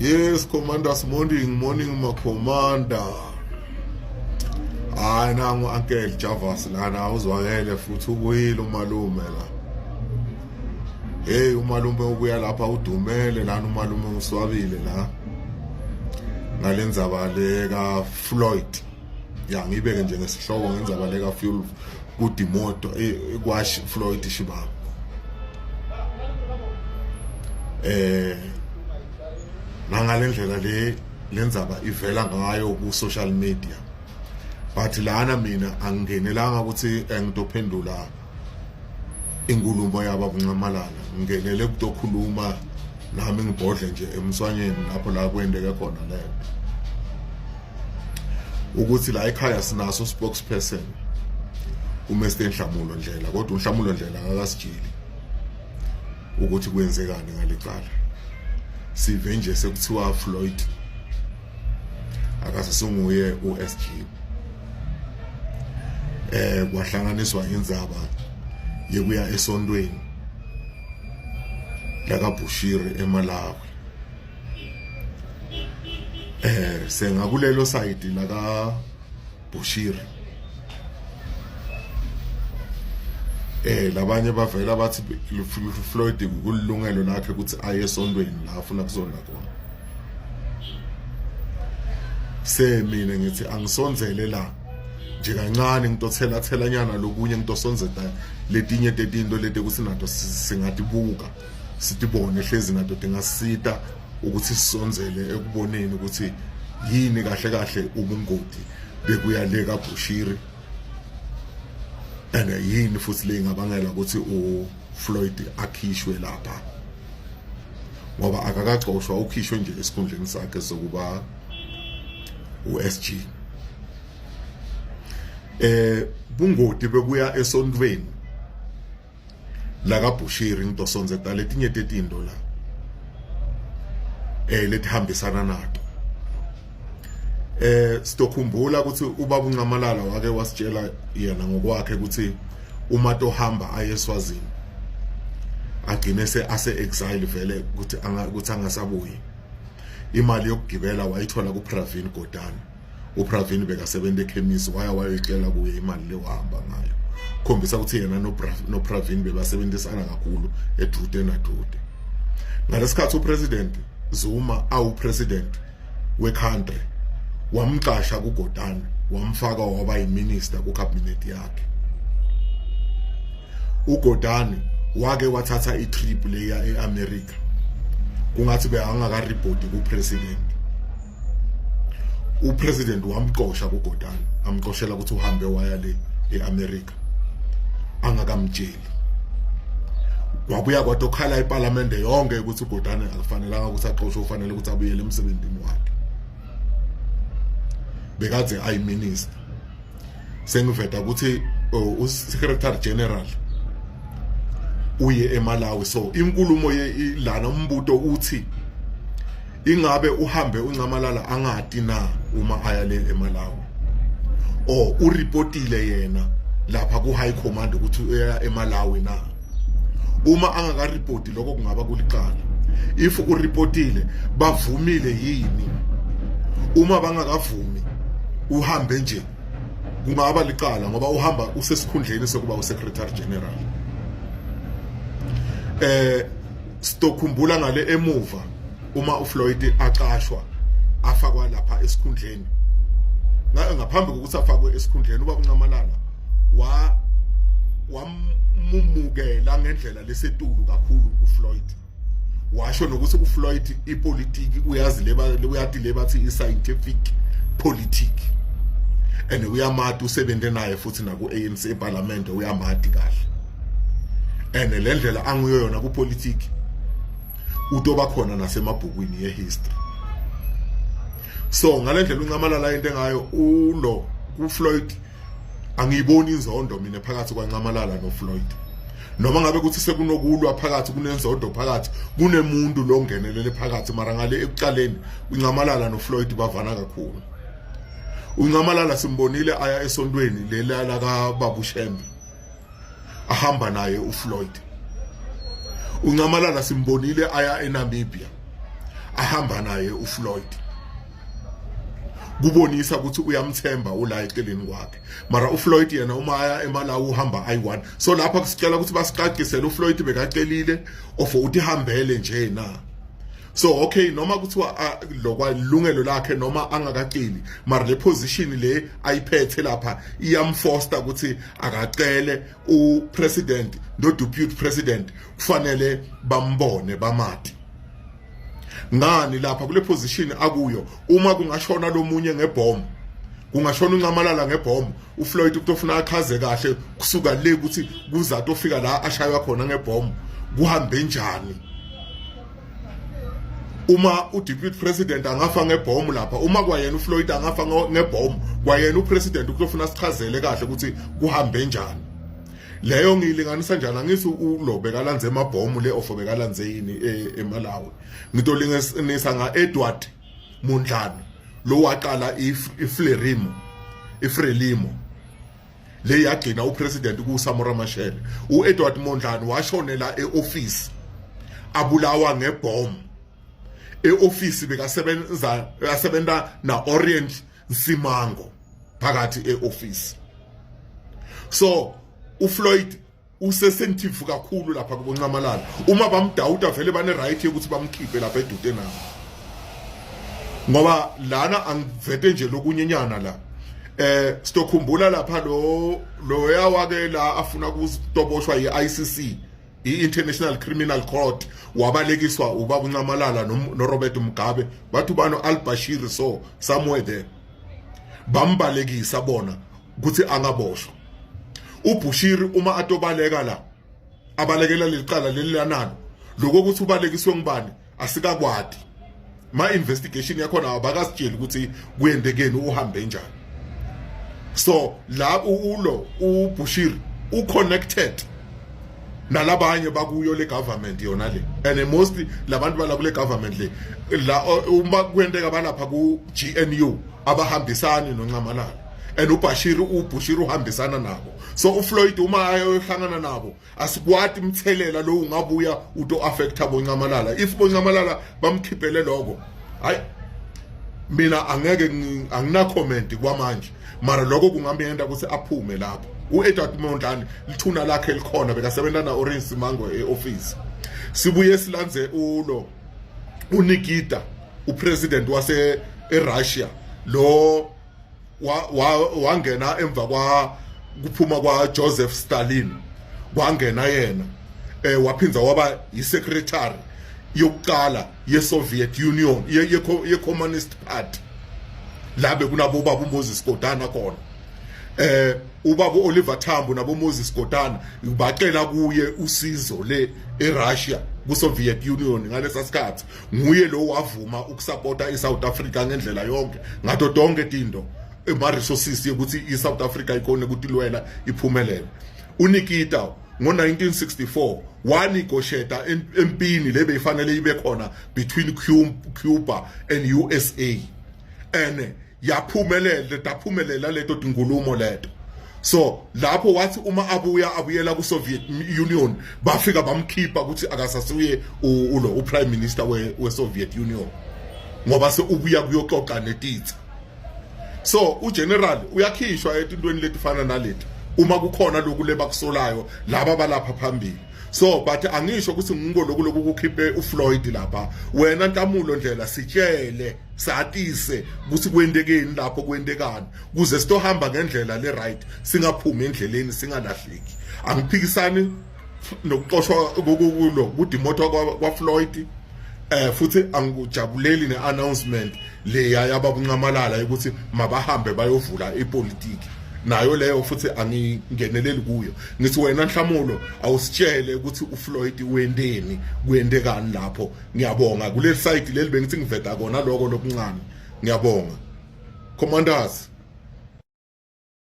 Yes, Commanders, morning, morning, my commander. Hayi, nangu Uncle Javas lana, uzwakele futhi ubuyile umalume la. Hey, umalume ubuya lapha udumele lana, umalume uswabile la. Ngalendzaba le ka Floyd. Ya, ngibeke nje ngesihloko ngendzaba le ka Fuel kudimoto kwash Floyd Shibaba. Nangalendlela le lenzaba ivela ngayo ku social media, but lana mina angingenelanga ukuthi ngitophendula inkulumo yabo kunxamalala. Ngingenele kutokhuluma nami, ngibhodle nje emswanyeni lapho la kwendeke khona lento, ukuthi la ekhaya sinaso spokesperson uMr Nhlamulo Ndlela, kodwa uNhlamulo Ndlela akakasijili ukuthi kwenzekani ngalecala. Sive nje sekuthiwa Floyd akasesunguye uSG, kwahlanganiswa indzaba yekuya esontweni lakaBushiri eMalawi. Sengakulelo side laka Bushiri, labanye bavela bathi Floyd kulungelo lakhe ukuthi aye esontweni la afuna kusonda khona. Se mina ngithi angisondzele la nje kancane, ngitothela thelanyana lokunye, ngitosondzeta letinye tetinto leti ukuthi nato singatibuka, sitibone hlezi nato tingasita ukuthi sisondzele ekuboneni ukuthi yini kahle kahle ubungoti bekuya le kaBushiri, and yini futhi le ingabangela ukuthi uFloyd akhishwe lapha, ngoba akakaxoshwa, ukhishwe nje esikhundleni sakhe sokuba uSG. Bungoti bekuya esontweni lakaBushiri, ngitosondzeta letinye tetinto la letihambisana nato. Sitokhumbula ukuthi ubaba uNxamalala wake wasitshela yena ngokwakhe ukuthi uma tohamba aye eSwazini agcine se ase exile vele, ukuthi ukuthi angasabuyi. Imali yokugibela wayithola kuPravin Gordhan. UPravin bekasebenza ekhemisi, waya wayoyicela kuye imali le, wahamba ngayo. Khombisa ukuthi yena noPravin bebasebenzisana kakhulu edude nadude. Ngalesikhathi uPresident Zuma awu president we-country, wamqasha kuGordhan, wamfaka waba yiminister ku-cabinet yakhe. UGordhan wake wathatha i-trip leya e-America, kungathi bekangakaripoti kupresident. Upresident wamxosha kuGordhan, amxoshela ukuthi uhambe waya le e-America angakamtsheli. Wabuya kwatokhala iParliament yonke ukuthi uGordhan akufanelanga ukuthi axoshwe, ufanele ukuthi abuyele emsebenzini wakhe, bekade ayiminister. Sengiveda ukuthi usecretary general uye eMalawi, so inkulumo lana umbuto uthi ingabe uhambe uncamalala angati na uma aya le eMalawi, or ureportile yena lapha ku high command ukuthi uya eMalawi na? Uma angakaripoti, lokho kungaba kulicala. If ureportile, bavumile yini? Uma bangakavumi, uhambe nje, kungaba licala, ngoba uhamba usesikhundleni sokuba usecretary general. Sitokhumbula ngale emuva uma uFloyd aqashwa, afakwa lapha esikhundleni, ngaphambi kokuthi afakwe esikhundleni, uba uNxamalala wa wamumukela ngendlela lesetulu kakhulu uFloyd. Washo nokuthi uFloyd ipolitiki uyazi, leba uyati le bathi i-scientific politic, and uyamati, usebenze naye futhi naku ANC eParliament, uyamati kahle, and le ndlela anguyo yona kupolitiki utoba khona nasemabhukwini yehistory. So ngale ndlela uncamalala into engayo ulo kuFloyd, angiyiboni inzondo mina phakathi kwaNcamalala noFloyd. Noma ngabe kuthi sekunokulwa phakathi, kunenzondo phakathi, kunemuntu lo ngenelele phakathi, mara ngale ekuqaleni uNcamalala noFloyd bavana kakhulu. UNcamalala simbonile aya esontweni lela laka Babu Shembe, ahamba naye uFloyd. UNcamalala simbonile aya eNamibia. Ahamba naye uFloyd kubonisa ukuthi uyamthemba ula eceleni kwakhe, mara uFloyd yena uma aya eMalawi uhamba ayi-one. So lapha kusitshela ukuthi basicacisele uFloyd bekacelile of uthi hambele nje na. So okay, noma kuthiwa lokwa ilungelo lakhe noma angakaceli, mara le position le ayiphethe lapha iyamfoster ukuthi akacele upresident no deputy president, kufanele bambone bamati ngani lapha kule position akuyo. Uma kungashona lomunye ngebhomu, kungashona uNxamalala ngebhomu, uFloyd ukutofuna achaze kahle kusuka le ukuthi kuza tofika la ashaywa khona ngebhomu kuhambe njani. Uma uDeputy President angafa ngebhomu lapha, uma kwayena uFloyd angafa ngebhomu, kwayena upresident ukutofuna sichazele kahle ukuthi kuhambe njani. Leyo ngiyilinganisa njani? Angithi ulo bekalanze emabhomu le ofo bekalanze yini eMalawi? Ngitolinganisa nga-Edward Mondlane lo waqala iFrelimo. IFrelimo le yagcina upresident kuSamora Machel. UEdward Mondlane washonela eoffice, abulawa ngebomb eoffice. Bekasebenza, asebenza na Orient Msimango phakathi eoffice. So uFloyd usesensitive kakhulu lapha kuboNxamalala. Uma bamdawuda vele bane right yokuthi bamkhiphe lapha edude nabo, ngoba lana angivete nje lokunye nyana la. Sitokhumbula lapha lo loya wake la afuna kutoboshwa yi-ICC, i-International Criminal Court, wabalekiswa ubaba uNxamalala noRobert Mugabe, bathi ubano Al-Bashir, so somewhere there bambalekisa bona ukuthi angaboshwa uBushiri. Uma atobaleka la abalekela lelicala leli lanalo lokho ukuthi ubalekiswe ngubani asikakwadi, ma investigation yakhona abakasitsheli ukuthi kuyendekeni, uhambe njani. So la ulo uBushiri uconnected nalabanye bakuyo le government yona le, and mostly labantu bala kule government le la, uma kwenteka balapha ku GNU abahambisani noNxamalala, and uBashir uhambisana nabo. So uFloyd uma ayohlangana nabo asikwati imthelela lo ungabuya uto affecta boNxamalala if boNxamalala bamkhiphele lokho. Hayi, mina angeke angina comment kwamanje, mara lokho kungamyenda ukuthi aphume lapho. uEdward Mondlane lithuna lakhe likhona, bekasebenza na Orange Simango eoffice. Sibuye silanze ulo uNikita, upresident wase eRussia lo wangena emva kwa kuphuma kwa Joseph Stalin, kwangena yena, waphinza waba yisecretary yokuqala yeSoviet Union, ye Communist Party, la bekunabo baba uMoses Kotane khona, ubaba Oliver Tambo nabo Moses Kotane bacela kuye usizo le eRussia kuSoviet Union ngalesa sikhathi. Nguye lo wavuma ukusupporta iSouth Africa ngendlela yonke ngato tonke tinto, ema resources yokuthi iSouth Africa ikhone ukutilwela iphumelele. UNikita ngo-1964 wanegotiata empini le beyifanele ibe khona between Cuba and USA, and yaphumelela, taphumelela leto tinkulumo leto. So lapho wathi uma abuya abuyela ku Soviet Union, bafika bamkhipha ukuthi akasasuye ulo uprime minister we Soviet Union ngoba se ubuya kuyoxoxa netitha. So ugeneral uyakhishwa etintweni letifana naleti uma kukhona lokhu lebakusolayo laba balapha phambili. So but angisho ukuthi ngiko lokhu lokukhiphe uFloyd lapha. Wena Ntamulo Ndlela, sitshele, satise ukuthi kwentekeni lapho, kwentekani, kuze sitohamba ngendlela le right, singaphumi endleleni, singalahleki. Angiphikisani nokuxoshwa kulo kudimotwa kwa Floyd, futhi angikujabuleli neannouncement leya yababunxamalala ukuthi mabahambe bayovula ipolitiki nayo leyo, futhi angingeneleli kuyo. Ngithi wena Nhlamulo awusitshele ukuthi uFloyd wendeni, kwentekani lapho. Ngiyabonga. Kuleli side leli bengithi ngiveda kona lokho lokuncane. Ngiyabonga, commanders.